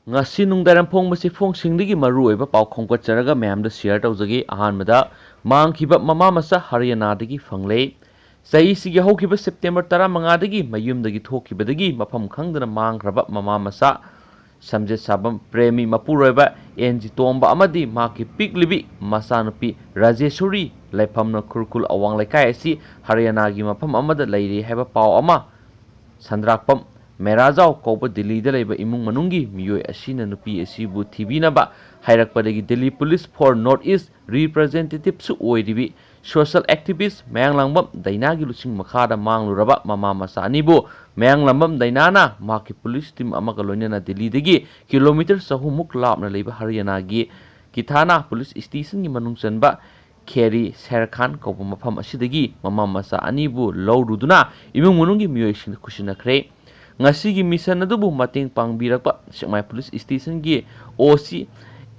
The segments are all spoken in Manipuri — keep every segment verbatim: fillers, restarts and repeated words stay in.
ꯉꯁꯤ ꯅꯨꯡꯗꯥꯡꯋꯥꯏꯔꯝ ꯐꯣꯡꯕꯁꯤ ꯐꯣꯡꯁꯤꯡꯗꯒꯤ ꯃꯔꯨꯑꯣꯏꯕ ꯄꯥꯎ ꯈꯣꯝꯒꯠꯆꯔꯒ ꯃꯌꯥꯝꯗ ꯁꯤꯌꯔ ꯇꯧꯖꯒꯦ꯫ ꯑꯍꯥꯟꯕꯗ, ꯃꯥꯡꯈꯤꯕ ꯃꯃꯥ ꯃꯆꯥ ꯍꯔꯤꯌꯥꯅꯥꯗꯒꯤ ꯐꯪꯂꯦ꯫ ꯆꯍꯤꯁꯤꯒꯤ ꯍꯧꯈꯤꯕ ꯁꯦꯞꯇꯦꯝꯕꯔ ꯇꯔꯥꯃꯉꯥꯗꯒꯤ ꯃꯌꯨꯝꯗꯒꯤ ꯊꯣꯛꯈꯤꯕꯗꯒꯤ ꯃꯐꯝ ꯈꯪꯗꯅ ꯃꯥꯡꯈ꯭ꯔꯕ ꯃꯃꯥ ꯃꯆꯥ ꯁꯝꯖꯦꯠ ꯁꯥꯕꯝ ꯄ꯭ꯔꯦꯃꯤ ꯃꯄꯨꯔꯣꯏꯕ ꯑꯦꯟ ꯖꯤ ꯇꯣꯝꯕ ꯑꯃꯗꯤ ꯃꯍꯥꯛꯀꯤ ꯄꯤꯛꯂꯤꯕꯤ ꯃꯆꯥꯅꯨꯄꯤ ꯔꯥꯖꯦꯁꯣꯔꯤ ꯂꯩꯐꯝꯅ ꯈꯨꯔꯈꯨꯜ ꯑꯋꯥꯡ ꯂꯩꯀꯥꯏ ꯑꯁꯤ ꯍꯔꯤꯌꯥꯅꯥꯒꯤ ꯃꯐꯝ ꯑꯃꯗ ꯂꯩꯔꯦ ꯍꯥꯏꯕ ꯄꯥꯎ ꯑꯃ ꯁꯟꯗ꯭ꯔꯥꯛꯄꯝ ꯃꯦꯔꯥꯖꯥꯎ ꯀꯧꯕ ꯗꯤꯜꯂꯤꯗ ꯂꯩꯕ ꯏꯃꯨꯡ ꯃꯅꯨꯡꯒꯤ ꯃꯤꯑꯣꯏ ꯑꯁꯤꯅ ꯅꯨꯄꯤ ꯑꯁꯤꯕꯨ ꯊꯤꯕꯤꯅꯕ ꯍꯥꯏꯔꯛꯄꯗꯒꯤ Delhi police for north east ꯔꯤꯄ꯭ꯔꯖꯦꯟꯇꯦꯇꯤꯞꯁꯨ ꯑꯣꯏꯔꯤꯕꯤ ꯁꯣꯁꯤꯌꯦꯜ ꯑꯦꯛꯇꯤꯚꯤꯁ꯭ꯠ ꯃꯌꯥꯡꯂꯥꯡꯕꯝ ꯗꯥꯏꯅꯥꯒꯤ ꯂꯨꯆꯤꯡ ꯃꯈꯥꯗ ꯃꯥꯡꯂꯨꯔꯕ ꯃꯃꯥ ꯃꯆꯥ ꯑꯅꯤꯕꯨ ꯃꯌꯥꯡꯂꯥꯡꯕꯝ ꯗꯥꯏꯅꯥꯅ ꯃꯍꯥꯛꯀꯤ ꯄꯨꯂꯤꯁ ꯇꯤꯝ ꯑꯃꯒ ꯂꯣꯏꯅꯅ ꯗꯤꯜꯂꯤꯗꯒꯤ ꯀꯤꯂꯣꯃꯤꯇꯔ ꯆꯍꯨꯝꯃꯨꯛ ꯂꯥꯞꯅ ꯂꯩꯕ ꯍꯔꯤꯌꯥꯅꯥꯒꯤ ꯀꯤꯊꯥꯅꯥ ꯄꯨꯂꯤꯁ ꯁ꯭ꯇꯦꯁꯟꯒꯤ ꯃꯅꯨꯡ ꯆꯟꯕ ꯈꯦꯔꯤ ꯁꯦꯔ ꯈꯥꯟ ꯀꯧꯕ ꯃꯐꯝ ꯑꯁꯤꯗꯒꯤ ꯃꯃꯥ ꯃꯆꯥ ꯑꯅꯤꯕꯨ ꯂꯧꯔꯨꯗꯨꯅ ꯏꯃꯨꯡ ꯃꯅꯨꯡꯒꯤ ꯃꯤꯑꯣꯏꯁꯤꯡꯗ ꯈꯨꯠꯁꯤꯟꯅꯈ꯭ꯔꯦ꯫ ꯉꯁꯤꯒꯤ ꯃꯤꯁꯟ ꯑꯗꯨꯕꯨ ꯃꯇꯦꯡ ꯄꯥꯡꯕꯤꯔꯛꯄ ꯁꯦꯛꯃꯥꯏ ꯄꯨꯂꯤꯁ ꯁ꯭ꯇꯦꯁꯟꯒꯤ O C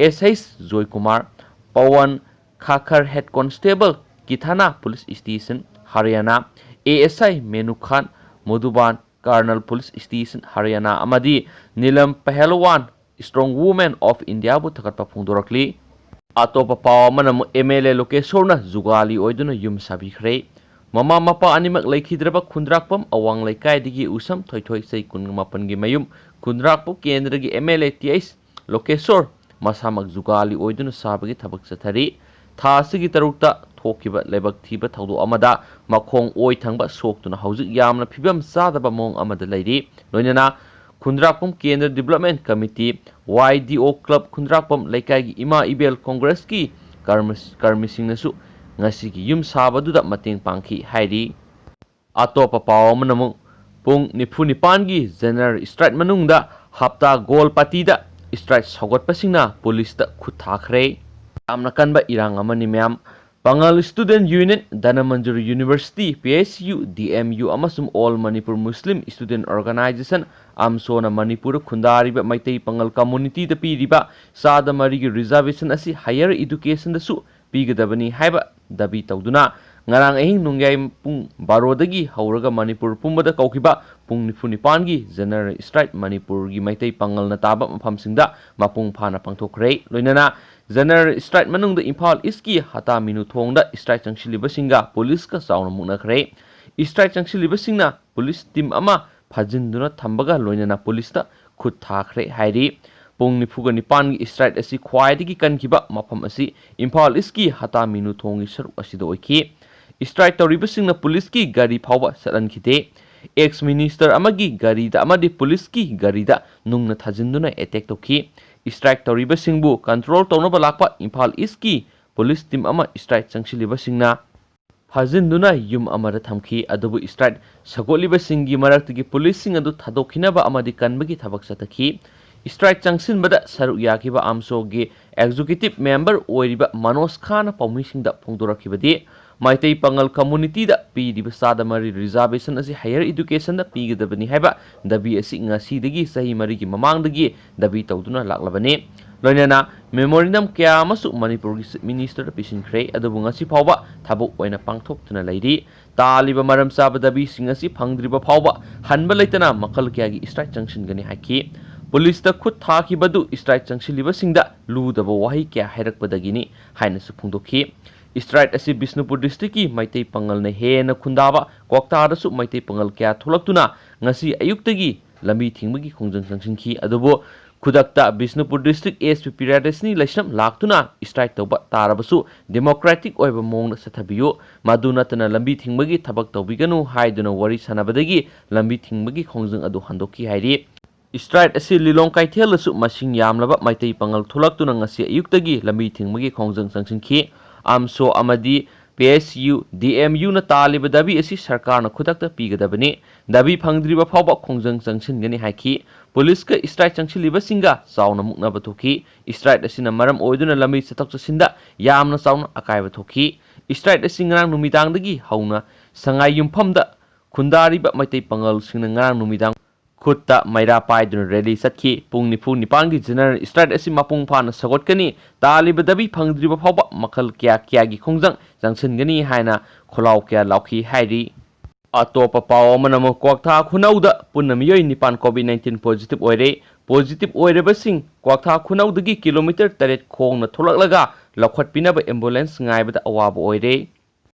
S H Joykumar, Pawan Khakhar, head constable Kithana police station Haryana, A S I Menu Khan, Madhuban Karnal police station Haryana ꯑꯃꯗꯤ ꯅꯤꯂꯝ ꯄꯍꯦꯜꯋꯥꯟ, ꯁ꯭ꯇꯔꯣꯡ ꯋꯨꯃꯦꯟ ꯑꯣꯐ ꯏꯟꯗꯤꯌꯥꯕꯨ ꯊꯥꯒꯠꯄ ꯐꯣꯡꯗꯣꯔꯛꯂꯤ꯫ ꯑꯇꯣꯞꯄ ꯄꯥꯎ ꯑꯃꯅ ꯑꯃꯨꯛ ꯑꯦꯝ ꯑꯦꯜ ꯑꯦ ꯂꯣꯀꯦꯁꯣꯔꯅ ꯖꯨꯒꯥꯂꯤ ꯑꯣꯏꯗꯨꯅ ꯌꯨꯝ ꯁꯥꯕꯤꯈ꯭ꯔꯦ꯫ ꯃꯃꯥ ꯃꯄꯥ ꯑꯅꯤꯃꯛ ꯂꯩꯈꯤꯗ꯭ꯔꯕ ꯈꯨꯟꯗ꯭ꯔꯥꯛꯄꯝ ꯑꯋꯥꯡ ꯂꯩꯀꯥꯏꯗꯒꯤ ꯎꯁꯝ ꯊꯣꯏꯊꯣꯏ, ꯆꯍꯤ ꯀꯨꯟꯃꯥꯄꯟꯒꯤ ꯃꯌꯨꯝ, ꯈꯨꯟꯗ꯭ꯔꯥꯛꯄꯝ ꯀꯦꯟꯗ꯭ꯔꯒꯤ M L A T H Lokeshwar ꯃꯁꯥꯃꯛ ꯖꯨꯒꯥꯂꯤ ꯑꯣꯏꯗꯨꯅ ꯁꯥꯕꯒꯤ ꯊꯕꯛ ꯆꯠꯊꯔꯤ꯫ ꯊꯥ ꯑꯁꯤꯒꯤ ꯇꯔꯨꯛꯇ ꯊꯣꯛꯈꯤꯕ ꯂꯥꯏꯕꯛ ꯊꯤꯕ ꯊꯧꯗꯣꯛ ꯑꯃꯗ ꯃꯈꯣꯡ ꯑꯣꯏ ꯊꯪꯕ ꯁꯣꯛꯇꯨꯅ ꯍꯧꯖꯤꯛ ꯌꯥꯝꯅ ꯐꯤꯕꯝ ꯆꯥꯗꯕ ꯃꯑꯣꯡ ꯑꯃꯗ ꯂꯩꯔꯤ꯫ ꯂꯣꯏꯅꯅ ꯈꯨꯟꯗ꯭ꯔꯥꯛꯄꯝ ꯀꯦꯟꯗ꯭ꯔ ꯗꯤꯕ꯭ꯂꯞꯃꯦꯟ ꯀꯃꯤꯇꯤ, ꯋꯥꯏ ꯗꯤ ꯑꯣ ꯀ꯭ꯂꯕ ꯈꯨꯟꯗ꯭ꯔꯥꯛꯄꯝ ꯂꯩꯀꯥꯏꯒꯤ ꯏꯃꯥ ꯏꯕꯦꯜ ꯀꯣꯡꯒ꯭ꯔꯦꯁꯀꯤ ꯀꯔꯃ-, ꯀꯔꯃꯤꯁꯤꯡꯅꯁꯨ ꯉꯁꯤꯒꯤ ꯌꯨꯝ ꯁꯥꯕꯗꯨꯗ ꯃꯇꯦꯡ ꯄꯥꯡꯈꯤ ꯍꯥꯏꯔꯤ꯫ ꯑꯇꯣꯞꯄ ꯄꯥꯎ ꯑꯃꯅ ꯑꯃꯨꯛ ꯄꯨꯡ ꯅꯤꯐꯨ ꯅꯤꯄꯥꯟꯒꯤ ꯖꯦꯅꯔꯦꯜ ꯁ꯭ꯇ꯭ꯔꯥꯏꯛ ꯃꯅꯨꯡꯗ ꯍꯞꯇꯥ ꯒꯣꯜꯄꯥꯇꯤꯗ ꯁ꯭ꯇ꯭ꯔꯥꯏꯛ ꯁꯧꯒꯠꯄꯁꯤꯡꯅ ꯄꯨꯂꯤꯁꯇ ꯈꯨꯠ ꯊꯥꯈ꯭ꯔꯦ꯫ ꯌꯥꯝꯅ ꯀꯟꯕ ꯏꯔꯥꯡ ꯑꯃꯅꯤ ꯃꯌꯥꯝ꯫ Pangal student union, Dhanamanjuri university, P H U, D M U ꯑꯃꯁꯨꯡ all Manipur Muslim student organization, ꯑꯝꯁꯣꯅ ꯃꯅꯤꯄꯨꯔꯗ ꯈꯨꯟꯗꯥꯔꯤꯕ ꯃꯩꯇꯩ ꯄꯥꯉꯜ ꯀꯝꯃꯨꯅꯤꯇꯤꯗ ꯄꯤꯔꯤꯕ ꯆꯥꯗ ꯃꯔꯤꯒꯤ ꯔꯤꯖꯥꯔꯕꯦꯁꯟ ꯑꯁꯤ ꯍꯥꯌꯔ ꯏꯗꯨꯀꯦꯁꯟꯗꯁꯨ ꯄꯤꯒꯗꯕꯅꯤ ꯍꯥꯏꯕ ꯗꯥꯕꯤ ꯇꯧꯗꯨꯅ ꯉꯔꯥꯡ ꯑꯍꯤꯡ ꯅꯣꯡꯌꯥꯏ ꯄꯨꯡ ꯕꯥꯔꯣꯗꯒꯤ ꯍꯧꯔꯒ ꯃꯅꯤꯄꯨꯔ ꯄꯨꯝꯕꯗ ꯀꯧꯈꯤꯕ ꯄꯨꯡ ꯅꯤꯐꯨ ꯅꯤꯄꯥꯟꯒꯤ General Strike ꯃꯅꯤꯄꯨꯔꯒꯤ ꯃꯩꯇꯩ ꯄꯥꯉꯜꯅ ꯇꯥꯕ ꯃꯐꯝꯁꯤꯡꯗ ꯃꯄꯨꯡ ꯐꯥꯅ ꯄꯥꯡꯊꯣꯛꯈ꯭ꯔꯦ꯫ ꯂꯣꯏꯅꯅ General Strike ꯃꯅꯨꯡꯗ ꯏꯝꯐꯥꯜ ꯏꯁꯀꯤ ꯍꯇꯥꯃꯤꯅꯨ ꯊꯣꯡꯗ strike ꯆꯪꯁꯤꯜꯂꯤꯕꯁꯤꯡꯒ ꯄꯨꯂꯤꯁꯀ ꯆꯥꯎꯅ ꯃꯨꯛꯅꯈ꯭ꯔꯦ꯫ Strike ꯆꯪꯁꯤꯜꯂꯤꯕꯁꯤꯡꯅ ꯄꯨꯂꯤꯁ ꯇꯤꯝ ꯑꯃ ꯐꯥꯖꯤꯟꯗꯨꯅ ꯊꯝꯕꯒ ꯂꯣꯏꯅꯅ ꯄꯨꯂꯤꯁꯇ ꯈꯨꯠ ꯊꯥꯈ꯭ꯔꯦ ꯍꯥꯏꯔꯤ꯫ ꯄꯨꯡ ꯅꯤꯐꯨꯒ ꯅꯤꯄꯥꯟꯒꯤ strike ꯑꯁꯤ ꯈ꯭ꯋꯥꯏꯗꯒꯤ ꯀꯟꯈꯤꯕ ꯃꯐꯝ ꯑꯁꯤ ꯏꯝꯐꯥꯜ ꯏꯁꯀꯤ ꯍꯇꯥꯃꯤꯅꯨ ꯊꯣꯡꯒꯤ ꯁꯔꯨꯛ ꯑꯁꯤꯗ ꯑꯣꯏꯈꯤ꯫ Strike ꯇꯧꯔꯤꯕꯁꯤꯡꯅ ꯄꯨꯂꯤꯁꯀꯤ ꯒꯥꯔꯤ ꯐꯥꯎꯕ ꯆꯠꯍꯟꯈꯤꯗꯦ꯫ Ex minister ꯑꯃꯒꯤ ꯒꯥꯔꯤꯗ ꯑꯃꯗꯤ ꯄꯨꯂꯤꯁꯀꯤ ꯒꯥꯔꯤꯗ ꯅꯨꯡꯅ ꯊꯥꯖꯤꯟꯗꯨꯅ attack ꯇꯧꯈꯤ꯫ Strike ꯇꯧꯔꯤꯕꯁꯤꯡꯕꯨ control ꯇꯧꯅꯕ ꯂꯥꯛꯄ ꯏꯝꯐꯥꯜ ꯏꯁꯀꯤ ꯄꯨꯂꯤꯁ ꯇꯤꯝ ꯑꯃ strike ꯆꯪꯁꯤꯜꯂꯤꯕꯁꯤꯡꯅ ꯐꯥꯖꯤꯟꯗꯨꯅ ꯌꯨꯝ ꯑꯃꯗ ꯊꯝꯈꯤ꯫ ꯑꯗꯨꯕꯨ strike ꯁꯧꯒꯠꯂꯤꯕꯁꯤꯡꯒꯤ ꯃꯔꯛꯇꯒꯤ ꯄꯨꯂꯤꯁꯁꯤꯡ ꯑꯗꯨ ꯊꯥꯗꯣꯛꯈꯤꯅꯕ ꯑꯃꯗꯤ ꯀꯟꯕꯒꯤ ꯊꯕꯛ ꯆꯠꯊꯈꯤ꯫ Strike ꯆꯪꯁꯤꯟꯕꯗ ꯁꯔꯨꯛ ꯌꯥꯈꯤꯕ ꯑꯝꯁꯣꯒꯤ executive member ꯑꯣꯏꯔꯤꯕ ꯃꯅꯣꯖ ꯈꯥꯟꯅ ꯄꯥꯎꯃꯤꯁꯤꯡꯗ ꯐꯣꯡꯗꯣꯔꯛꯈꯤꯕꯗꯤ, ꯃꯩꯇꯩ ꯄꯥꯉꯜ communityꯗ ꯄꯤꯔꯤꯕ ꯆꯥꯗ ꯃꯔꯤ reservation ꯑꯁꯤ higher educationꯗ ꯄꯤꯒꯗꯕꯅꯤ ꯍꯥꯏꯕ ꯗꯥꯕꯤ ꯑꯁꯤ ꯉꯁꯤꯗꯒꯤ ꯆꯍꯤ ꯃꯔꯤꯒꯤ ꯃꯃꯥꯡꯗꯒꯤ ꯗꯥꯕꯤ ꯇꯧꯗꯨꯅ ꯂꯥꯛꯂꯕꯅꯤ꯫ ꯂꯣꯏꯅꯅ memorandum ꯀꯌꯥ ꯑꯃꯁꯨ ꯃꯅꯤꯄꯨꯔꯒꯤ Chief Ministerꯗ ꯄꯤꯁꯤꯟꯈ꯭ꯔꯦ, ꯑꯗꯨꯕꯨ ꯉꯁꯤ ꯐꯥꯎꯕ ꯊꯕꯛ ꯑꯣꯏꯅ ꯄꯥꯡꯊꯣꯛꯇꯨꯅ ꯂꯩꯔꯤ꯫ ꯇꯥꯜꯂꯤꯕ ꯃꯔꯝ ꯆꯥꯕ ꯗꯥꯕꯤꯁꯤꯡ ꯑꯁꯤ ꯐꯪꯗ꯭ꯔꯤꯕ ꯐꯥꯎꯕ ꯍꯟꯕ ꯂꯩꯇꯅ ꯃꯈꯜ ꯀꯌꯥꯒꯤ strike ꯆꯪꯁꯤꯟꯒꯅꯤ ꯍꯥꯏꯈꯤ꯫ ꯄꯨꯂꯤꯁꯇ ꯈꯨꯠ ꯊꯥꯈꯤꯕꯗꯨ strike ꯆꯪꯁꯤꯜꯂꯤꯕꯁꯤꯡꯗ ꯂꯨꯗꯕ ꯋꯥꯍꯩ ꯀꯌꯥ ꯍꯥꯏꯔꯛꯄꯗꯒꯤꯅꯤ ꯍꯥꯏꯅꯁꯨ ꯐꯣꯡꯗꯣꯛꯈꯤ꯫ Strike ꯑꯁꯤ ꯕꯤꯁꯅꯨꯄꯨꯔ districtꯀꯤ ꯃꯩꯇꯩ ꯄꯥꯉꯜꯅ ꯍꯦꯟꯅ ꯈꯨꯟꯗꯥꯕ ꯀ꯭ꯋꯥꯛꯇꯥꯗꯁꯨ ꯃꯩꯇꯩ ꯄꯥꯉꯜ ꯀꯌꯥ ꯊꯣꯛꯂꯛꯇꯨꯅ ꯉꯁꯤ ꯑꯌꯨꯛꯇꯒꯤ ꯂꯝꯕꯤ ꯊꯤꯡꯕꯒꯤ ꯈꯣꯡꯖꯪ ꯆꯪꯁꯤꯟꯈꯤ꯫ ꯑꯗꯨꯕꯨ ꯈꯨꯗꯛꯇ ꯕꯤꯁꯅꯨꯄꯨꯔ district S P ꯄ꯭ꯔꯤꯌꯥꯗꯔꯁꯤꯅꯤ ꯂꯩꯁ꯭ꯔꯝ ꯂꯥꯛꯇꯨꯅ strike ꯇꯧꯕ ꯇꯥꯔꯕꯁꯨ democratic ꯑꯣꯏꯕ ꯃꯑꯣꯡꯗ ꯆꯠꯊꯕꯤꯌꯨ, ꯃꯗꯨ ꯅꯠꯇꯅ ꯂꯝꯕꯤ ꯊꯤꯡꯕꯒꯤ ꯊꯕꯛ ꯇꯧꯕꯤꯒꯅꯨ ꯍꯥꯏꯗꯨꯅ ꯋꯥꯔꯤ ꯁꯥꯟꯅꯕꯗꯒꯤ ꯂꯝꯕꯤ ꯊꯤꯡꯕꯒꯤ ꯈꯣꯡꯖꯪ ꯑꯗꯨ ꯍꯟꯗꯣꯛꯈꯤ ꯍꯥꯏꯔꯤ꯫ Strike ꯑꯁꯤ ꯂꯤꯂꯣꯡ ꯀꯩꯊꯦꯜꯗꯁꯨ ꯃꯁꯤꯡ ꯌꯥꯝꯂꯕ ꯃꯩꯇꯩ ꯄꯥꯉꯜ ꯊꯣꯛꯂꯛꯇꯨꯅ ꯉꯁꯤ ꯑꯌꯨꯛꯇꯒꯤ ꯂꯝꯕꯤ ꯊꯤꯡꯕꯒꯤ ꯈꯣꯡꯖꯪ ꯆꯪꯁꯤꯟꯈꯤ꯫ ꯑꯝꯁꯣ ꯑꯃꯗꯤ P S U, D M Uꯅ ꯇꯥꯜꯂꯤꯕ ꯗꯥꯕꯤ ꯑꯁꯤ ꯁꯔꯀꯥꯔꯅ ꯈꯨꯗꯛꯇ ꯄꯤꯒꯗꯕꯅꯤ꯫ ꯗꯥꯕꯤ ꯐꯪꯗ꯭ꯔꯤꯕ ꯐꯥꯎꯕ ꯈꯣꯡꯖꯪ ꯆꯪꯁꯤꯟꯒꯅꯤ ꯍꯥꯏꯈꯤ꯫ ꯄꯨꯂꯤꯁꯀ strike ꯆꯪꯁꯤꯜꯂꯤꯕꯁꯤꯡꯒ ꯆꯥꯎꯅ ꯃꯨꯛꯅꯕ ꯊꯣꯛꯈꯤ꯫ Strike ꯑꯁꯤꯅ ꯃꯔꯝ ꯑꯣꯏꯗꯨꯅ ꯂꯝꯕꯤ ꯆꯠꯊꯣꯛ ꯆꯠꯁꯤꯟꯗ ꯌꯥꯝꯅ ꯆꯥꯎꯅ ꯑꯀꯥꯏꯕ ꯊꯣꯛꯈꯤ꯫ Strike ꯑꯁꯤ ꯉꯔꯥꯡ ꯅꯨꯃꯤꯗꯥꯡꯗꯒꯤ ꯍꯧꯅ ꯁꯉꯥꯏ ꯌꯨꯝꯐꯝꯗ ꯈꯨꯟꯗꯥꯔꯤꯕ ꯃꯩꯇꯩ ꯄꯥꯉꯜꯁꯤꯡꯅ ꯉꯔꯥꯡ ꯅꯨꯃꯤꯗꯥꯡ ꯈꯨꯠꯇ ꯃꯩꯔꯥ ꯄꯥꯏꯗꯨꯅ ꯔꯦꯂꯤ ꯆꯠꯈꯤ꯫ ꯄꯨꯡ ꯅꯤꯐꯨ ꯅꯤꯄꯥꯟꯒꯤ ꯖꯦꯅꯔꯦꯜ ꯁ꯭ꯇ꯭ꯔꯥꯏꯛ ꯑꯁꯤ ꯃꯄꯨꯡ ꯐꯥꯅ ꯁꯧꯒꯠꯀꯅꯤ, ꯇꯥꯜꯂꯤꯕ ꯗꯥꯕꯤ ꯐꯪꯗ꯭ꯔꯤꯕ ꯐꯥꯎꯕ ꯃꯈꯜ ꯀꯌꯥ ꯀꯌꯥꯒꯤ ꯈꯣꯡꯖꯪ ꯆꯪꯁꯤꯟꯒꯅꯤ ꯍꯥꯏꯅ ꯈꯣꯜꯂꯥꯎ ꯀꯌꯥ ꯂꯥꯎꯈꯤ ꯍꯥꯏꯔꯤ꯫ ꯑꯇꯣꯞꯄ ꯄꯥꯎ ꯑꯃꯅ ꯑꯃꯨꯛ ꯀ꯭ꯋꯥꯛꯊꯥ ꯈꯨꯅꯧꯗ ꯄꯨꯟꯅ ꯃꯤꯑꯣꯏ ꯅꯤꯄꯥꯟ ꯀꯣꯚꯤꯗ ꯅꯥꯏꯟꯇꯤꯟ ꯄꯣꯖꯤꯇꯤꯚ ꯑꯣꯏꯔꯦ꯫ ꯄꯣꯖꯤꯇꯤꯚ ꯑꯣꯏꯔꯕꯁꯤꯡ ꯀ꯭ꯋꯥꯛꯊꯥ ꯈꯨꯅꯧꯗꯒꯤ ꯀꯤꯂꯣꯃꯤꯇꯔ ꯇꯔꯦꯠ ꯈꯣꯡꯅ ꯊꯣꯛꯂꯛꯂꯒ ꯂꯧꯈꯠꯄꯤꯅꯕ ꯑꯦꯝꯕꯨꯂꯦꯟꯁ ꯉꯥꯏꯕꯗ ꯑꯋꯥꯕ ꯑꯣꯏꯔꯦ꯫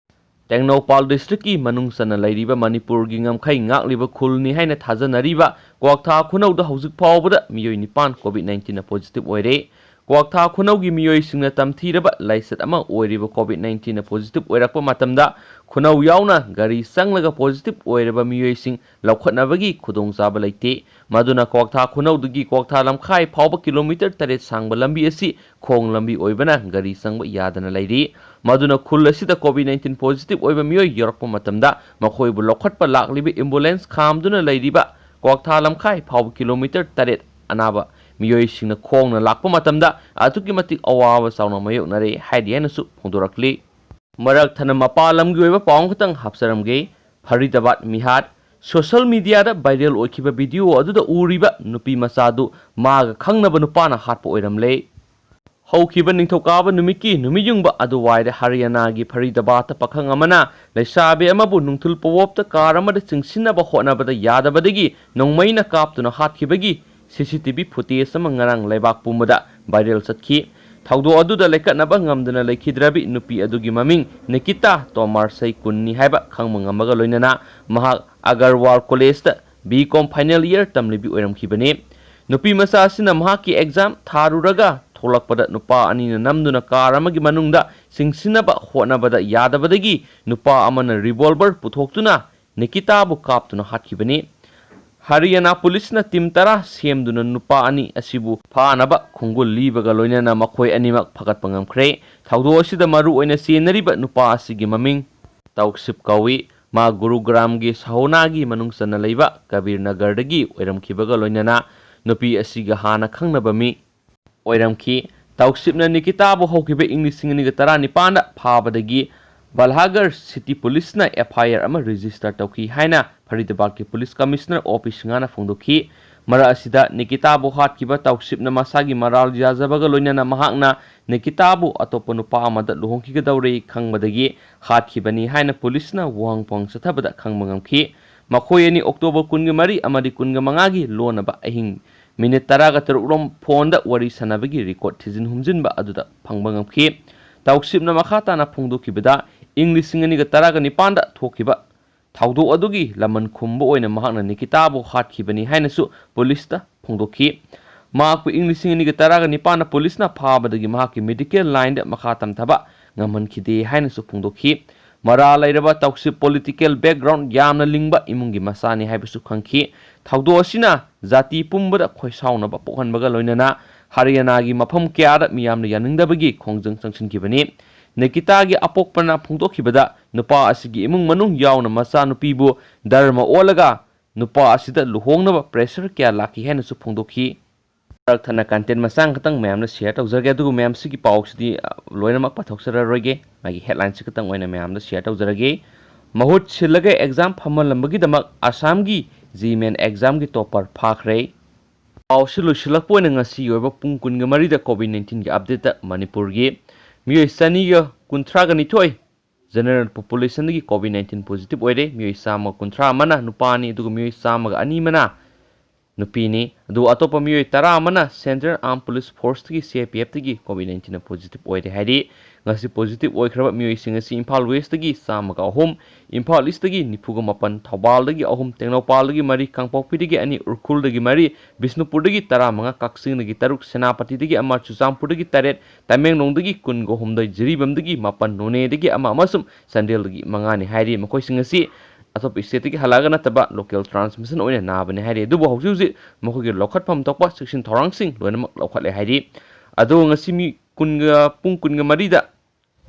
ꯇꯦꯡꯅꯧꯄꯥꯜ ꯗꯤꯁꯇ꯭ꯔꯤꯛꯀꯤ ꯃꯅꯨꯡ ꯆꯟꯅ ꯂꯩꯔꯤꯕ ꯃꯅꯤꯄꯨꯔꯒꯤ ꯉꯝꯈꯩ ꯉꯥꯛꯂꯤꯕ ꯈꯨꯜꯅꯤ ꯍꯥꯏꯅ ꯊꯥꯖꯅꯔꯤꯕ ꯀ꯭ꯋꯥꯛꯊꯥ ꯈꯨꯅꯧꯗ ꯍꯧꯖꯤꯛ ꯐꯥꯎꯕꯗ ꯃꯤꯑꯣꯏ ꯅꯤꯄꯥꯟ ꯀꯣꯚꯤꯗ ꯅꯥꯏꯟꯇꯤꯟꯅ ꯄꯣꯖꯤꯇꯤꯚ ꯑꯣꯏꯔꯦ꯫ ꯀ꯭ꯋꯥꯛꯊꯥ ꯈꯨꯅꯧꯒꯤ ꯃꯤꯑꯣꯏꯁꯤꯡꯅ ꯇꯝꯊꯤꯔꯕ ꯂꯥꯏꯆꯠ ꯑꯃ ꯑꯣꯏꯔꯤꯕ ꯀꯣꯚꯤꯗ ꯅꯥꯏꯟꯇꯤꯟꯅ ꯄꯣꯖꯤꯇꯤꯚ ꯑꯣꯏꯔꯛꯄ ꯃꯇꯝꯗ ꯈꯨꯅꯧ ꯌꯥꯎꯅ ꯒꯥꯔꯤ ꯆꯪꯂꯒ ꯄꯣꯖꯤꯇꯤꯚ ꯑꯣꯏꯔꯕ ꯃꯤꯑꯣꯏꯁꯤꯡ ꯂꯧꯈꯠꯅꯕꯒꯤ ꯈꯨꯗꯣꯡꯆꯥꯕ ꯂꯩꯇꯦ꯫ ꯃꯗꯨꯅ ꯀ꯭ꯋꯥꯛꯊꯥ ꯈꯨꯅꯧꯗꯒꯤ ꯀ꯭ꯋꯥꯛꯊꯥ ꯂꯝꯈꯥꯏ ꯐꯥꯎꯕ ꯀꯤꯂꯣꯃꯤꯇꯔ ꯇꯔꯦꯠ ꯁꯥꯡꯕ ꯂꯝꯕꯤ ꯑꯁꯤ ꯈꯣꯡ ꯂꯝꯕꯤ ꯑꯣꯏꯕꯅ ꯒꯥꯔꯤ ꯆꯪꯕ ꯌꯥꯗꯅ ꯂꯩꯔꯤ꯫ ꯃꯗꯨꯅ ꯈꯨꯜ ꯑꯁꯤꯗ ꯀꯣꯚꯤꯗ ꯅꯥꯏꯟꯇꯤꯟ ꯄꯣꯖꯤꯇꯤꯚ ꯑꯣꯏꯕ ꯃꯤꯑꯣꯏ ꯌꯧꯔꯛꯄ ꯃꯇꯝꯗ ꯃꯈꯣꯏꯕꯨ ꯂꯧꯈꯠꯄ ꯂꯥꯛꯂꯤꯕ ꯑꯦꯝꯕꯨꯂꯦꯟꯁ ꯈꯥꯝꯗꯨꯅ ꯂꯩꯔꯤꯕ ꯀ꯭ꯋꯥꯛꯊꯥ ꯂꯝꯈꯥꯏ ꯐꯥꯎꯕ ꯀꯤꯂꯣꯃꯤꯇꯔ ꯇꯔꯦꯠ ꯑꯅꯥꯕ ꯃꯤꯑꯣꯏꯁꯤꯡꯅ ꯈꯣꯡꯅ ꯂꯥꯛꯄ ꯃꯇꯝꯗ ꯑꯗꯨꯛꯀꯤ ꯃꯇꯤꯛ ꯑꯋꯥꯕ ꯆꯥꯎꯅ ꯃꯥꯌꯣꯛꯅꯔꯦ ꯍꯥꯏꯔꯤ ꯍꯥꯏꯅꯁꯨ ꯐꯣꯡꯗꯣꯔꯛꯂꯤ꯫ ꯃꯔꯛ ꯊꯠꯅ ꯃꯄꯥꯟ ꯂꯝꯒꯤ ꯑꯣꯏꯕ ꯄꯥꯎ ꯑꯃꯈꯛꯇꯪ ꯍꯥꯞꯆꯔꯝꯒꯦ꯫ ꯐꯔꯤꯗꯥꯕꯥꯗ ꯃꯤꯍꯥꯠ꯫ ꯁꯣꯁꯤꯌꯦꯜ ꯃꯤꯗꯤꯌꯥꯗ ꯚꯥꯏꯔꯦꯜ ꯑꯣꯏꯈꯤꯕ ꯚꯤꯗꯤꯑꯣ ꯑꯗꯨꯗ ꯎꯔꯤꯕ ꯅꯨꯄꯤ ꯃꯆꯥꯗꯨ ꯃꯥꯒ ꯈꯪꯅꯕ ꯅꯨꯄꯥꯅ ꯍꯥꯠꯄ ꯑꯣꯏꯔꯝꯂꯦ꯫ ꯍꯧꯈꯤꯕ ꯅꯤꯡꯊꯧꯀꯥꯕ ꯅꯨꯃꯤꯠꯀꯤ ꯅꯨꯃꯤꯠꯌꯨꯡꯕ ꯑꯗꯨꯋꯥꯏꯗ ꯍꯔꯤꯌꯥꯅꯥꯒꯤ ꯐꯔꯤꯗꯥꯕꯥꯗꯇ ꯄꯥꯈꯪ ꯑꯃꯅ ꯂꯩꯁꯥꯕꯤ ꯑꯃꯕꯨ ꯅꯨꯡꯊꯤꯜ ꯄꯣꯋꯣꯞꯇ ꯀꯥꯔ ꯑꯃꯗ ꯆꯤꯡꯁꯤꯟꯅꯕ ꯍꯣꯠꯅꯕꯗ ꯌꯥꯗꯕꯗꯒꯤ ꯅꯣꯡꯃꯩꯅ ꯀꯥꯞꯇꯨꯅ ꯍꯥꯠꯈꯤꯕꯒꯤ ꯁꯤ ꯁꯤ ꯇꯤ ꯚꯤ ꯐꯨꯇꯦꯖ ꯑꯃ ꯉꯔꯥꯡ ꯂꯩꯕꯥꯛ ꯄꯨꯝꯕꯗ ꯚꯥꯏꯔꯦꯜ ꯆꯠꯈꯤ꯫ ꯊꯧꯗꯣꯛ ꯑꯗꯨꯗ ꯂꯩꯀꯠꯅꯕ ꯉꯝꯗꯅ ꯂꯩꯈꯤꯗ꯭ꯔꯕꯤ ꯅꯨꯄꯤ ꯑꯗꯨꯒꯤ ꯃꯃꯤꯡ ꯅꯤꯀꯤꯇꯥ ꯇꯣꯃꯥꯔꯁꯩ ꯀꯨꯟꯅꯤ ꯍꯥꯏꯕ ꯈꯪꯕ ꯉꯝꯕꯒ ꯂꯣꯏꯅꯅ ꯃꯍꯥꯛ ꯑꯒꯔꯋꯥꯜ ꯀꯣꯂꯦꯖꯇ ꯕꯤ ꯀꯣꯝ ꯐꯥꯏꯅꯦꯜ ꯏꯌꯔ ꯇꯝꯂꯤꯕꯤ ꯑꯣꯏꯔꯝꯈꯤꯕꯅꯤ꯫ ꯅꯨꯄꯤ ꯃꯆꯥ ꯑꯁꯤꯅ ꯃꯍꯥꯛꯀꯤ ꯑꯦꯛꯖꯥꯝ ꯊꯥꯔꯨꯔꯒ ꯊꯣꯛꯂꯛꯄꯗ ꯅꯨꯄꯥ ꯑꯅꯤꯅ ꯅꯝꯗꯨꯅ ꯀꯥꯔ ꯑꯃꯒꯤ ꯃꯅꯨꯡꯗ ꯆꯤꯡꯁꯤꯟꯅꯕ ꯍꯣꯠꯅꯕꯗ ꯌꯥꯗꯕꯗꯒꯤ ꯅꯨꯄꯥ ꯑꯃꯅ ꯔꯤꯚꯣꯜꯚꯔ ꯄꯨꯊꯣꯛꯇꯨꯅ ꯅꯤꯀꯤꯇꯥꯕꯨ ꯀꯥꯞꯇꯨꯅ ꯍꯥꯠꯈꯤꯕꯅꯤ꯫ ꯍꯔꯤꯌꯥꯅꯥ ꯄꯨꯂꯤꯁꯅ ꯇꯤꯝ ꯇꯔꯥ ꯁꯦꯝꯗꯨꯅ ꯅꯨꯄꯥ ꯑꯅꯤ ꯑꯁꯤꯕꯨ ꯐꯥꯅꯕ ꯈꯣꯡꯒꯨꯜ ꯂꯤꯕꯒ ꯂꯣꯏꯅꯅ ꯃꯈꯣꯏ ꯑꯅꯤꯃꯛ ꯐꯒꯠꯄ ꯉꯝꯈ꯭ꯔꯦ꯫ ꯊꯧꯗꯣꯛ ꯑꯁꯤꯗ ꯃꯔꯨ ꯑꯣꯏꯅ ꯆꯦꯟꯅꯔꯤꯕ ꯅꯨꯄꯥ ꯑꯁꯤꯒꯤ ꯃꯃꯤꯡ ꯇꯧꯁꯤꯞ ꯀꯧꯏ꯫ ꯃꯥ ꯒꯨꯔꯨꯒ꯭ꯔꯥꯝꯒꯤ ꯁꯍꯣꯅꯥꯒꯤ ꯃꯅꯨꯡ ꯆꯟꯅ ꯂꯩꯕ ꯀꯕꯤꯔ ꯅꯒꯔꯗꯒꯤ ꯑꯣꯏꯔꯝꯈꯤꯕꯒ ꯂꯣꯏꯅꯅ ꯅꯨꯄꯤ ꯑꯁꯤꯒ ꯍꯥꯟꯅ ꯈꯪꯅꯕ ꯃꯤ ꯑꯣꯏꯔꯝꯈꯤ꯫ ꯇꯧꯁꯤꯞꯅ ꯅꯤꯀꯤꯇꯥꯕꯨ ꯍꯧꯈꯤꯕ ꯏꯪ ꯂꯤꯁꯤꯡ ꯑꯅꯤꯒ ꯇꯔꯥꯅꯤꯄꯥꯟꯗ ꯐꯥꯕꯗꯒꯤ ꯕꯜꯍꯥꯒꯔ ꯁꯤꯇꯤ ꯄꯨꯂꯤꯁꯅ ꯑꯦꯐ ꯑꯥꯏ ꯑꯥꯔ ꯑꯃ ꯔꯦꯖꯤꯁꯇꯔ ꯇꯧꯈꯤ ꯍꯥꯏꯅ ꯐꯔꯤꯗꯕꯥꯗꯀꯤ ꯄꯨꯂꯤꯁ ꯀꯃꯤꯁꯅꯔ ꯑꯣ ꯄꯤ ꯁꯤꯡꯍꯅ ꯐꯣꯡꯗꯣꯛꯈꯤ꯫ ꯃꯔꯛ ꯑꯁꯤꯗ ꯅꯤꯀꯤꯇꯥꯕꯨ ꯍꯥꯠꯈꯤꯕ ꯇꯥꯎꯁꯤꯞꯅ ꯃꯁꯥꯒꯤ ꯃꯔꯥꯜ ꯌꯥꯖꯕꯒ ꯂꯣꯏꯅꯅ ꯃꯍꯥꯛꯅ ꯅꯤꯀꯤꯇꯥꯕꯨ ꯑꯇꯣꯞꯄ ꯅꯨꯄꯥ ꯑꯃꯗ ꯂꯨꯍꯣꯡꯈꯤꯒꯗꯧꯔꯦ ꯈꯪꯕꯗꯒꯤ ꯍꯥꯠꯈꯤꯕꯅꯤ ꯍꯥꯏꯅ ꯄꯨꯂꯤꯁꯅ ꯋꯥꯍꯪ ꯄꯥꯎꯍꯪ ꯆꯠꯊꯕꯗ ꯈꯪꯕ ꯉꯝꯈꯤ꯫ ꯃꯈꯣꯏ ꯑꯅꯤ ꯑꯣꯛꯇꯣꯕꯔ ꯀꯨꯟꯒ ꯃꯔꯤ ꯑꯃꯗꯤ ꯀꯨꯟꯒ ꯃꯉꯥꯒꯤ ꯂꯣꯟꯅꯕ ꯑꯍꯤꯡ ꯃꯤꯅꯤꯠ ꯇꯔꯥꯒ ꯇꯔꯨꯛ ꯔꯣꯝ ꯐꯣꯟꯗ ꯋꯥꯔꯤ ꯁꯥꯟꯅꯕꯒꯤ ꯔꯦꯀꯣꯔꯗ ꯊꯤꯖꯤꯟ ꯍꯨꯝꯖꯤꯟꯕ ꯑꯗꯨꯗ ꯐꯪꯕ ꯉꯝꯈꯤ꯫ ꯇꯥꯎꯁꯤꯞꯅ ꯃꯈꯥ ꯇꯥꯅ ꯐꯣꯡꯗꯣꯛꯈꯤꯕꯗ, ꯏꯪ ꯂꯤꯁꯤꯡ ꯑꯅꯤꯒ ꯇꯔꯥꯒ ꯅꯤꯄꯥꯟꯗ ꯊꯣꯛꯈꯤꯕ ꯊꯧꯗꯣꯛ ꯑꯗꯨꯒꯤ ꯂꯃꯟ ꯈꯨꯝꯕ ꯑꯣꯏꯅ ꯃꯍꯥꯛꯅ ꯅꯤꯀꯤꯇꯥꯕꯨ ꯍꯥꯠꯈꯤꯕꯅꯤ ꯍꯥꯏꯅꯁꯨ ꯄꯨꯂꯤꯁꯇ ꯐꯣꯡꯗꯣꯛꯈꯤ꯫ ꯃꯍꯥꯛꯄꯨ ꯏꯪ ꯂꯤꯁꯤꯡ ꯑꯅꯤꯒ ꯇꯔꯥꯒ ꯅꯤꯄꯥꯟꯗ ꯄꯨꯂꯤꯁꯅ ꯐꯥꯕꯗꯒꯤ ꯃꯍꯥꯛꯀꯤ ꯃꯦꯗꯤꯀꯦꯜ ꯂꯥꯏꯟꯗ ꯃꯈꯥ ꯇꯝꯊꯕ ꯉꯝꯍꯟꯈꯤꯗꯦ ꯍꯥꯏꯅꯁꯨ ꯐꯣꯡꯗꯣꯛꯈꯤ꯫ ꯃꯔꯥꯜ ꯂꯩꯔꯕ ꯇꯥꯎꯁꯤꯞ ꯄꯣꯂꯤꯇꯤꯀꯦꯜ ꯕꯦꯛꯒ꯭ꯔꯥꯎꯟꯗ ꯌꯥꯝꯅ ꯂꯤꯡꯕ ꯏꯃꯨꯡꯒꯤ ꯃꯆꯥꯅꯤ ꯍꯥꯏꯕꯁꯨ ꯈꯪꯈꯤ꯫ ꯊꯧꯗꯣꯛ ꯑꯁꯤꯅ ꯖꯥꯇꯤ ꯄꯨꯝꯕꯗ ꯈꯣꯏꯁꯥꯎꯅꯕ ꯄꯣꯛꯍꯟꯕꯒ ꯂꯣꯏꯅꯅ ꯍꯔꯤꯌꯥꯅꯥꯒꯤ ꯃꯐꯝ ꯀꯌꯥꯗ ꯃꯤꯌꯥꯝꯅ ꯌꯥꯅꯤꯡꯗꯕꯒꯤ ꯈꯣꯡꯖꯪ ꯆꯪꯁꯤꯟꯈꯤꯕꯅꯤ꯫ ꯅꯤꯀꯤꯇꯥꯒꯤ ꯑꯄꯣꯛꯄꯅ ꯐꯣꯡꯗꯣꯛꯈꯤꯕꯗ, ꯅꯨꯄꯥ ꯑꯁꯤꯒꯤ ꯏꯃꯨꯡ ꯃꯅꯨꯡ ꯌꯥꯎꯅ ꯃꯆꯥꯅꯨꯄꯤꯕꯨ ꯙꯔꯃ ꯑꯣꯜꯂꯒ ꯅꯨꯄꯥ ꯑꯁꯤꯗ ꯂꯨꯍꯣꯡꯅꯕ ꯄ꯭ꯔꯦꯁꯔ ꯀꯌꯥ ꯂꯥꯛꯈꯤ ꯍꯥꯏꯅꯁꯨ ꯐꯣꯡꯗꯣꯛꯈꯤ꯫ ꯃꯔꯛ ꯊꯠꯅ ꯀꯟꯇꯦꯟ ꯃꯆꯥ ꯈꯛꯇꯪ ꯃꯌꯥꯝꯗ ꯁꯤꯌꯔ ꯇꯧꯖꯔꯒꯦ, ꯑꯗꯨꯕꯨ ꯃꯌꯥꯝꯁꯤꯒꯤ ꯄꯥꯎꯁꯤꯗꯤ, ꯑ, ꯂꯣꯏꯅꯃꯛ ꯄꯥꯊꯣꯛꯆꯔꯔꯣꯏꯒꯦ꯫ ꯃꯥꯒꯤ ꯍꯦꯗꯂꯥꯏꯟꯁꯤ ꯈꯛꯇꯪ ꯑꯣꯏꯅ ꯃꯌꯥꯝꯗ ꯁꯤꯌꯔ ꯇꯧꯖꯔꯒꯦ꯫ ꯃꯍꯨꯠ ꯁꯤꯜꯂꯒ ꯑꯦꯛꯖꯥꯝ ꯐꯝꯍꯜꯂꯝꯕꯒꯤꯗꯃꯛ ꯑꯁꯥꯝꯒꯤ ꯖꯤ ꯃꯦꯟ ꯑꯦꯛꯖꯥꯝꯒꯤ ꯇꯣꯞꯄꯔ ꯐꯥꯈ꯭ꯔꯦ꯫ ꯄꯥꯎꯁꯤ ꯂꯣꯏꯁꯤꯜꯂꯛꯄ ꯑꯣꯏꯅ ꯉꯁꯤꯒꯤ ꯑꯣꯏꯕ ꯄꯨꯡ ꯀꯨꯟꯒ ꯃꯔꯤꯗ ꯀꯣꯚꯤꯗ ꯅꯥꯏꯟꯇꯤꯟꯒꯤ ꯑꯞꯗꯦꯠꯇ ꯃꯅꯤꯄꯨꯔꯒꯤ ꯃꯤꯑꯣꯏ ꯆꯅꯤꯒ ꯀꯨꯟꯊ꯭ꯔꯥꯒ ꯅꯤꯊꯣꯏ ꯖꯦꯅꯔꯦꯜ ꯄꯣꯄꯨꯂꯦꯁꯟꯗꯒꯤ ꯀꯣꯚꯤꯗ ꯅꯥꯏꯟꯇꯤꯟ ꯄꯣꯖꯤꯇꯤꯚ ꯑꯣꯏꯔꯦ꯫ ꯃꯤꯑꯣꯏ ꯆꯥꯝꯃ ꯀꯨꯟꯊ꯭ꯔꯥ ꯑꯃꯅ ꯅꯨꯄꯥꯅꯤ, ꯑꯗꯨꯒ ꯃꯤꯑꯣꯏ ꯆꯥꯝꯃꯒ ꯑꯅꯤ ꯑꯃꯅ ꯅꯨꯄꯤꯅꯤ꯫ ꯑꯗꯨꯒ ꯑꯇꯣꯞꯄ ꯃꯤꯑꯣꯏ ꯇꯔꯥ ꯑꯃꯅ central ꯑꯥꯔꯝ police ꯐꯣꯔꯁꯇꯒꯤ, C I P ꯑꯦꯐꯇꯒꯤ COVID ꯅꯥꯏꯟꯇꯤꯟꯅ ꯄꯣꯖꯤꯇꯤꯚ ꯑꯣꯏꯔꯦ ꯍꯥꯏꯔꯤ꯫ ꯉꯁꯤ ꯄꯣꯖꯤꯇꯤꯚ ꯑꯣꯏꯈ꯭ꯔꯕ ꯃꯤꯑꯣꯏꯁꯤꯡ ꯑꯁꯤ ꯏꯝꯐꯥꯜ ꯋꯦꯁꯇꯒꯤ ꯆꯥꯝꯃꯒ ꯑꯍꯨꯝ, ꯏꯝꯐꯥꯜ ꯏꯁꯇꯒꯤ ꯅꯤꯐꯨꯒ ꯃꯥꯄꯟ, ꯊꯧꯕꯥꯜꯗꯒꯤ ꯑꯍꯨꯝ, ꯇꯦꯡꯅꯧꯄꯜꯗꯒꯤ ꯃꯔꯤ, ꯀꯥꯡꯄꯣꯛꯄꯤꯗꯒꯤ ꯑꯅꯤ, ꯎꯈ꯭ꯔꯨꯜꯗꯒꯤ ꯃꯔꯤ, ꯕꯤꯁꯅꯨꯄꯨꯔꯗꯒꯤ ꯇꯔꯥꯃꯉꯥ, ꯀꯛꯆꯤꯡꯗꯒꯤ ꯇꯔꯨꯛ, ꯁꯦꯅꯥꯄꯇꯤꯗꯒꯤ ꯑꯃ, ꯆꯨꯔꯆꯥꯟꯄꯨꯔꯗꯒꯤ ꯇꯔꯦꯠ, ꯇꯃꯦꯡꯂꯣꯡꯗꯒꯤ ꯀꯨꯟꯒ ꯍꯨꯝꯗꯣꯏ, ꯖꯤꯔꯤꯕꯥꯝꯗꯒꯤ ꯃꯥꯄꯟ, ꯅꯣꯅꯦꯗꯒꯤ ꯑꯃ ꯑꯃꯁꯨꯡ ꯆꯥꯟꯗꯦꯜꯗꯒꯤ ꯃꯉꯥꯅꯤ ꯍꯥꯏꯔꯤ꯫ ꯃꯈꯣꯏꯁꯤꯡ ꯑꯁꯤ ꯑꯇꯣꯞꯄ ꯁ꯭ꯇꯦꯠꯇꯒꯤ ꯍꯜꯂꯛꯑꯒ ꯅꯠꯇꯕ ꯂꯣꯀꯦꯜ ꯇ꯭ꯔꯥꯟꯁꯃꯤꯁꯟ ꯑꯣꯏꯅ ꯅꯥꯕꯅꯤ ꯍꯥꯏꯔꯤ꯫ ꯑꯗꯨꯕꯨ ꯍꯧꯖꯤꯛ ꯍꯧꯖꯤꯛ ꯃꯈꯣꯏꯒꯤ ꯂꯧꯈꯠꯐꯝ ꯊꯣꯛꯄ ꯆꯦꯛꯁꯤꯟ ꯊꯧꯔꯥꯡꯁꯤꯡ ꯂꯣꯏꯅꯃꯛ ꯂꯧꯈꯠꯂꯦ ꯍꯥꯏꯔꯤ꯫ ꯑꯗꯨꯒ ꯉꯁꯤ ꯃꯤ ꯀꯨꯟꯒ, ꯄꯨꯡ ꯀꯨꯟꯒ ꯃꯔꯤꯗ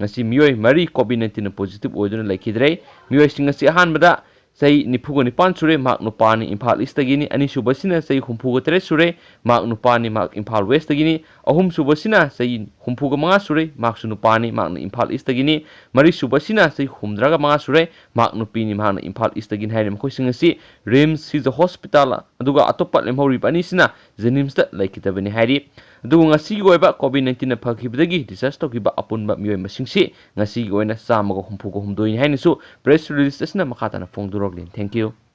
ꯉꯁꯤ ꯃꯤꯑꯣꯏ ꯃꯔꯤ ꯀꯣꯚꯤꯗ ꯅꯥꯏꯟꯇꯤꯟꯅ ꯄꯣꯖꯤꯇꯤꯚ ꯑꯣꯏꯗꯨꯅ ꯂꯩꯈꯤꯗ꯭ꯔꯦ꯫ ꯃꯤꯑꯣꯏꯁꯤꯡ ꯑꯁꯤ ꯑꯍꯥꯟꯕꯗ ꯆꯍꯤ ꯅꯤꯐꯨꯒ ꯅꯤꯄꯥꯟ ꯁꯨꯔꯦ, ꯃꯍꯥꯛ ꯅꯨꯄꯥꯅꯤ, ꯏꯝꯐꯥꯜ ꯏꯁꯇꯒꯤꯅꯤ꯫ ꯑꯅꯤꯁꯨꯕꯁꯤꯅ ꯆꯍꯤ ꯍꯨꯝꯐꯨꯒ ꯇꯔꯦꯠ ꯁꯨꯔꯦ, ꯃꯍꯥꯛ ꯅꯨꯄꯥꯅꯤ, ꯃꯍꯥꯛ ꯏꯝꯐꯥꯜ ꯋꯦꯁꯇꯒꯤꯅꯤ꯫ ꯑꯍꯨꯝꯁꯨꯕꯁꯤꯅ ꯆꯍꯤ ꯍꯨꯝꯐꯨꯒ ꯃꯉꯥ ꯁꯨꯔꯦ, ꯃꯍꯥꯛꯁꯨ ꯅꯨꯄꯥꯅꯤ, ꯃꯍꯥꯛꯅ ꯏꯝꯐꯥꯜ ꯏꯁꯇꯒꯤꯅꯤ꯫ ꯃꯔꯤꯁꯨꯕꯁꯤꯅ ꯆꯍꯤ ꯍꯨꯝꯗ꯭ꯔꯥꯒ ꯃꯉꯥ ꯁꯨꯔꯦ, ꯃꯍꯥꯛ ꯅꯨꯄꯤꯅꯤ, ꯃꯍꯥꯛꯅ ꯏꯝꯐꯥꯜ ꯏꯁꯇꯒꯤꯅꯤ ꯍꯥꯏꯔꯤ꯫ ꯃꯈꯣꯏꯁꯤꯡ ꯑꯁꯤ ꯔꯤꯝꯁ ꯁꯤꯖ ꯍꯣꯁꯄꯤꯇꯥꯜ, ꯑꯗꯨꯒ ꯑꯇꯣꯞꯄ ꯂꯦꯝꯍꯧꯔꯤꯕ ꯑꯅꯤꯁꯤꯅ ꯖꯦꯅꯤꯝꯁꯇ ꯂꯩꯈꯤꯗꯕꯅꯤ ꯍꯥꯏꯔꯤ꯫ ꯑꯗꯨꯕꯨ ꯉꯁꯤꯒꯤ ꯑꯣꯏꯕ ꯀꯣꯚꯤꯗ ꯅꯥꯏꯟꯇꯤꯟꯅ ꯐꯈꯤꯕꯗꯒꯤ ꯗꯤꯁꯆꯥꯔꯖ ꯇꯧꯈꯤꯕ ꯑꯄꯨꯟꯕ ꯃꯤꯑꯣꯏ ꯃꯁꯤꯡꯁꯤ ꯉꯁꯤꯒꯤ ꯑꯣꯏꯅ ꯆꯥꯝꯃꯒ ꯍꯨꯝꯐꯨꯒ ꯍꯨꯝꯗꯣꯏꯅꯤ ꯍꯥꯏꯅꯁꯨ ꯄ꯭ꯔꯦꯁ ꯔꯤꯂꯤꯖ ꯑꯁꯤꯅ ꯃꯈꯥ ꯇꯥꯅ ꯐꯣꯡꯗꯣꯔꯛꯂꯤ꯫ Thank you꯫